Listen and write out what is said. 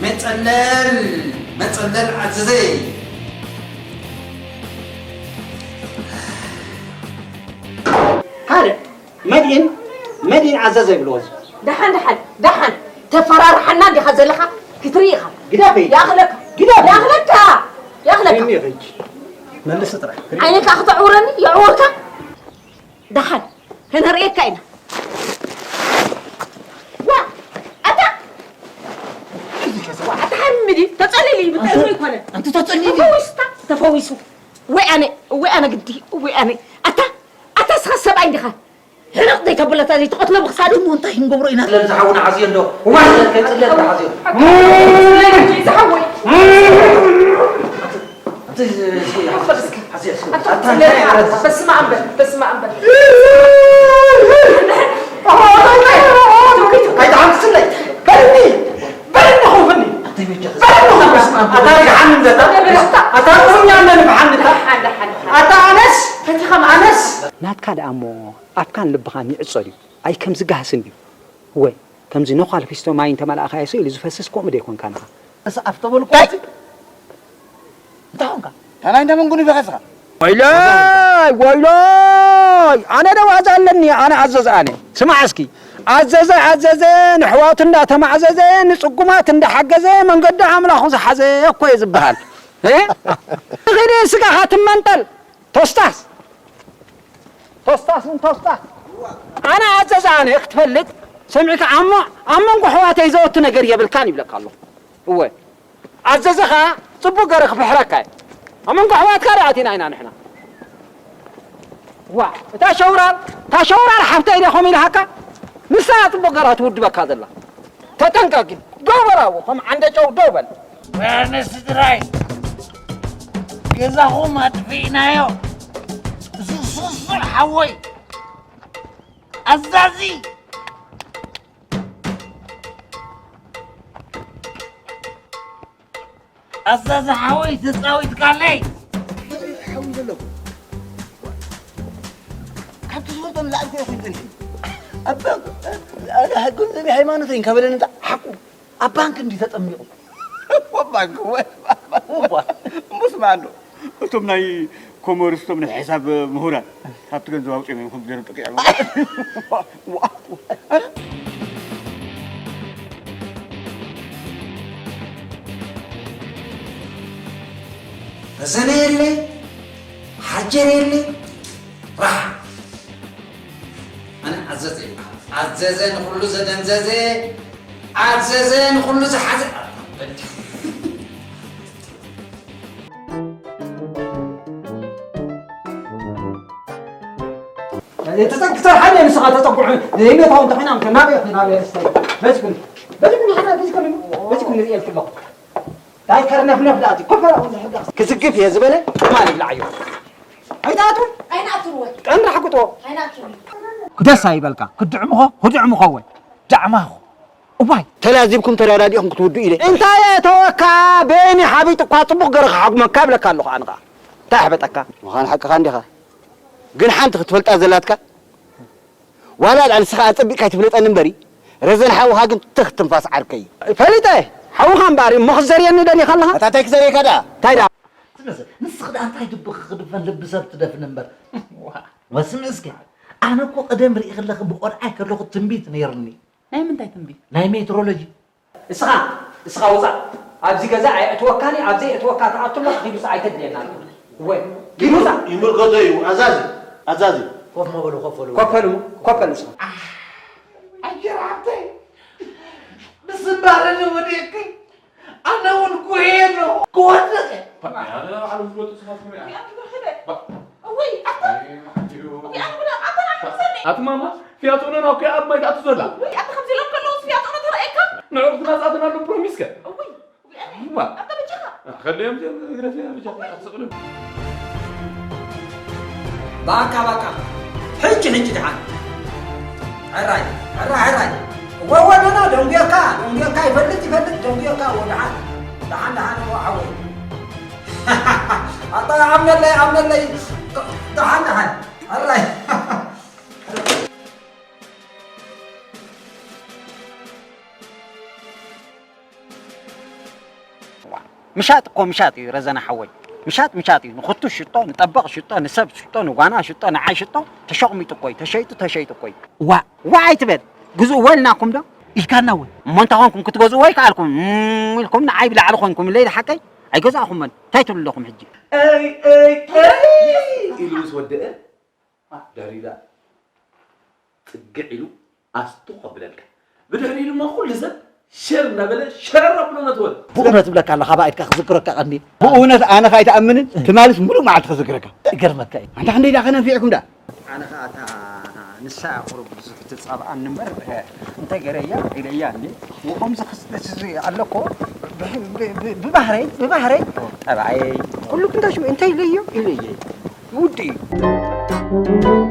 መጸለል፣ መጸለል ኣዘዘይ። ሓደ፣ መድኢን፣ መድኢን ኣዘዘ ይብልዎ እዚ። ደሓን፣ ደሓን፣ ደሓን። ተፈራርሓና እንዲኻ ዘለኻ ክትርኢ ኢኻ። ግደፈይ። ይኣኽለካ። ግደፈይ። ይኣኽለካ። ይኣኽለካ። እኔ ኸጅ መልስ ጥራሕ። ዓይንካ ክተዕውረኒ የዕውርካ። ደሓን ከነርእየካ ኢና። ዋ፣ ኣታ፣ ኣታ ሓሚድ እዩ፣ ተጸሊሉ እዩ፣ ብጥዕሚ ኣይኮነን። ኣንቲ ተጸሊሉ እዩ። ተፈዊስካ፣ ተፈዊሱ። ወይ ኣነ፣ ወይ ኣነ ግዲ፣ ወይ ኣነ። ኣታ፣ ኣታ እስኻ ሰብኣይ እንዲኻ። ሕርቕ ዘይተብለታ ዘይትቐትሎ ብኽሳዱ። እሞ እንታይ ክንገብሮ ኢና? ለምዚ ሓውና ሓዝዮ እንዶ። ዋይ፣ ከይጽለል ሓዝዮ። ዝሓወይ። በስመ ኣብ በል፣ በስመ ኣብ በል። ኣይትሓምስለይ። በልኒ፣ በልኒ ኹፍኒ። በልኒ ኹፍኒ። ኣታ ርግሓኒ እንዘታ። ኣታ ርግሓኒ እንዘታ። ኣታ ኣነስ። ፈቲኻ ኣነስ። ናትካ ደኣ እሞ ኣፍካን ልብኻን ይዕጸል እዩ። ኣይ ከምዚ ጋህስ እንድዩ። ወይ ከምዚ ነዃል ፊስቶ ማይ እንተመላእኻዮ ኢሉ ዝፈስስ ከምኡ ዶ ይኮንካ ንኻ? እሳ ኣፍ ተበልኩ። እንታይ? እንታይ ኾንካ? ታናይ እንደ መንጉን ይበኸስኻ? ወይለይ፣ ወይለይ! ኣነ ዶ ዋዛ ኣለኒ? ኣነ ኣዘዘ ኣነ። ስማዕ እስኪ። ኣዘዘ፣ ኣዘዘ፣ ንሕዋቱ እንዳተማዕዘዘ፣ ንጽጉማት እንዳሓገዘ፣ መንገዲ ኣምላኹ ዝሓዘ እኮ እዩ ዝበሃል። እ? ንኺዲ ስጋኻ ትመንጠል። ቶስታስ ቶስታስ ምን ቶስታስ። ኣነ ኣዘዘ ኣነ ክትፈልጥ ሰሚዕካ፣ ኣሞ ኣብ መንጎ ኣሕዋተይ ዘወቱ ነገር የብልካን ይብለካ ኣለኹ። እወ፣ ኣዘዘ ኸኣ ጽቡቕ ገረ ክፍሕረካ እየ። ኣብ መንጎ ኣሕዋትካ ደኣ ኣቲና ኢና ንሕና። ዋ፣ እታ ሸውራር፣ እታ ሸውራር ሓፍተይ ደኾም ኢልሃካ? ንሳ ጽቡቕ ገራ ትውድበካ ዘላ። ተጠንቀቂ። ደው በል ኣብኡ፣ ከም ዓንደ ጨው ደው በል። ወያነ ስድራይ፣ ገዛኹም ኣጥፊእናዮ። እዚ ስሱዕ ሓወይ፣ ኣዛዚ፣ ኣዛዚ ሓወይ፣ ተጻዊትካለይ። ሓወይ ዘለኹ። ካብቲ ዝፈልጦ ንላዕሊ እኮ ይኹን ዘንድሮ። ኣባ፣ ኣነ ሕግን ዘቢ ሃይማኖተይን ከበለኒ እንዳ ሓቁ። ኣብ ባንክ እንዲ ተጠሚቑ። ወባንክ፣ ወ-፣ እዋ። እሞ ስማዕ እንዶ፣ እቶም ናይ ኮሞርስ፣ እቶም ናይ ሕሳብ ምሁራን፣ ካብቲ ገንዘብ ኣውጺኦም እዮም ከምዚ ገይሮም ጠቂዖም። ዋ፣ ዋ፣ ዋ። ኣረ። ረዘነ የለ፣ ሓጀር የለ፣ ራሕ። ኣነ ኣዘዘ ይበሃል። ኣዘዘ ንኹሉ ዘደንዘዘ፣ ኣዘዘ ንኹሉ ዝሓዘ። ተጸግተ ሓደ ንስኻ ተጸጉዑ ዘይመታው እንተኾይና፣ እንተ ናበይ፣ ናበይ፣ ናበይ፣ በዚኩም፣ በዚኩም፣ ሓታ በዚኩም፣ በዚኩም ንርእየልኩ ኣለኹ። ታይ ከርነፍነፍ ዳእቲ፣ ኮፈራ እውን ሕጋ። ክዝግፍ እየ ዝበለ፣ ትማል ይብላዓዮ። ኣይትኣትው። ኣይንኣትው ወይ? ቀንዲ ሓቁቶ። ኣይንኣትው። ክደስ ኣይበልካ። ክድዕምኾ፣ ክድዕምኾ ወይ? ዳዕማኹ። እዋይ። ተላዚብኩም ተረዳዲእኹም ክትውዱ ኢለ። እንታይ እተወካ? በይኒ ሓቢጥ እኳ ጽቡቕ ገረ ክሓጉመካ እብለካ ኣለኹ ኣነ ኸኣ። እንታይ ኣሕበጠካ? ምዃን ሓቅኻ እንዲኻ። ግን ሓንቲ ክትፈልጣ ዘላትካ፣ ዋላ ንስኻ ኣጸቢቕካ ኣይትፍለጠኒ እምበሪ፣ ረዘን ሓውኻ ግን ትኽ ትንፋስ ዓርከይ እዩ። ፈሊጠ፣ ሓውኻ እምበኣር እሞ ክትዘርየኒ ደሊኻ ኣለኻ? ኣታ እንታይ ክዘርየካ ደኣ? እንታይ ደኣ? ስለዚ ንስኺ ደኣ እንታይ ድብኺ ክድፈን ልቢ ሰብ ትደፍን እምበር። ዋ። ወስሚ እስኪ፣ ኣነ እኮ ቀደም ርእየ ከለኺ ብቆልዓይ ከለኹ ትንቢት ነይሩኒ። ናይ ምንታይ ትንቢት? ናይ ሜትሮሎጂ። እስኻ፣ እስኻ ውጻእ። ኣብዚ ገዛ ኣየእትወካን እዩ፣ ኣብ ዘየእትወካ ትኣቱ ኣሎ፣ ኪድ ውጻእ ኣይተድልየና ኣሎ። ወይ፣ ኪድ ውጻእ። ይምልከቶ እዩ፣ ኣዛዚ፣ ኣዛዚ። ኮፍ ምበሉ፣ ኮፍ በሉ። ኮፍ በሉ፣ ኮፍ በሉ እስኻ። ኣየር ሃብተይ፣ ምስ እምባረኒ ወዲቕኪ፣ ኣነ እውን ጉሄ ኣለኹ፣ ክወድቕ እየ። ኣነ ባዕሉ ዝወጡ ሰባት ምሪኣ። እውይ፣ ኣታ። ኣይ፣ መዓት እዩ። እውይ፣ ኣነ እውን ኣታ ናብዛ ኣቲ ማማ፣ ፊያቶና ናብ ከይ ኣብ ማይ ትኣቱ ዘላ። እውይ፣ ኣታ ከምዚ ኢሎም ከለውስ ፊያቶና ተረኣየካ? ንዕኡ ክትናጻተና ኣሎ ፕሮሚስከ? እውይ፣ እውይ፣ ኣነ። እዋ። ኣታ በጃኻ። ከደዮም እዚኦም ግረፍ እያ በጃኻ። ኣትስቕሉ። ባካ፣ ባካ። ሕጂ፣ ሕጂ ደሓን። ሕራይ፣ ሕራይ፣ ሕራይ። እወ፣ እወ፣ ኖ፣ ኖ፣ ደንጉየካ፣ ደንጉየካ፣ ይፈልጥ፣ ይፈልጥ፣ ደንጉየካ፣ እወ፣ ደሓን። ደሓን፣ ደሓን፣ እወ፣ ሓወይ። ኣታ ኣምነለይ፣ ኣምነለይ። ደሓን፣ ደሓን። ሕራይ። ምሻጥ እኮ ምሻጥ እዩ ረዘነ ሓወይ። ምሻጥ ምሻጥ እዩ። ንኽቱ ሽጦ፣ ንጠበቕ ሽጦ፣ ንሰብ ሽጦ፣ ንጓና ሽጦ፣ ንዓይ ሽጦ። ተሸቕሚጡ እኮ እዩ። ተሸይጡ ተሸይጡ እኮ እዩ። ዋ ዋ ኣይትበል። ግዝእዎ ኢልናኩም ዶ? ኢልካና እውን። እሞ እንተ ኾንኩም ክትገዝእዎ ኣይከኣልኩም። እም ኢልኩም ንዓይ ብላዕሊ ኾንኩም ኢለይ ሓቀይ ኣይገዛእኹመን። እንታይ ትብሉ ኣለኹም ሕጂ? ኣይ ኣይ ኣይ ኢሉ ምስ ወደአ ድሕሪኡ ደኣ ጽግዕ ኢሉ ኣስቱ ከብለልካ። ብድሕሪኡ ድማ ኩሉ ሰብ ሸር እናበለ ሸረር ኣብሎ ነቲ ወድ። ብእውነት እብለካ ኣለኻ ብኣይትካ ክዝክረካ ቀኒ ብእውነት ኣነ ከ ኣይትኣምንን ትማልስ ሙሉእ መዓልቲ ክዝክረካ ይገርመካ እዩ ኣንታ ክንደይ ዳ ከነንፊዕኩም ዳ ኣነ ከዓ እታ ንሳ ቁሩብ ብዙሕ ትፃብኣኒ እምበር እንታይ ገረያ ኢለያ እንዴ ከምዚ ክስተት ኣለኮ ብባህረይ ብባህረይ ጠብዓይ ኩሉ ክንዳሽ እንታይ ኢለዮ ኢለየ ውድ እዩ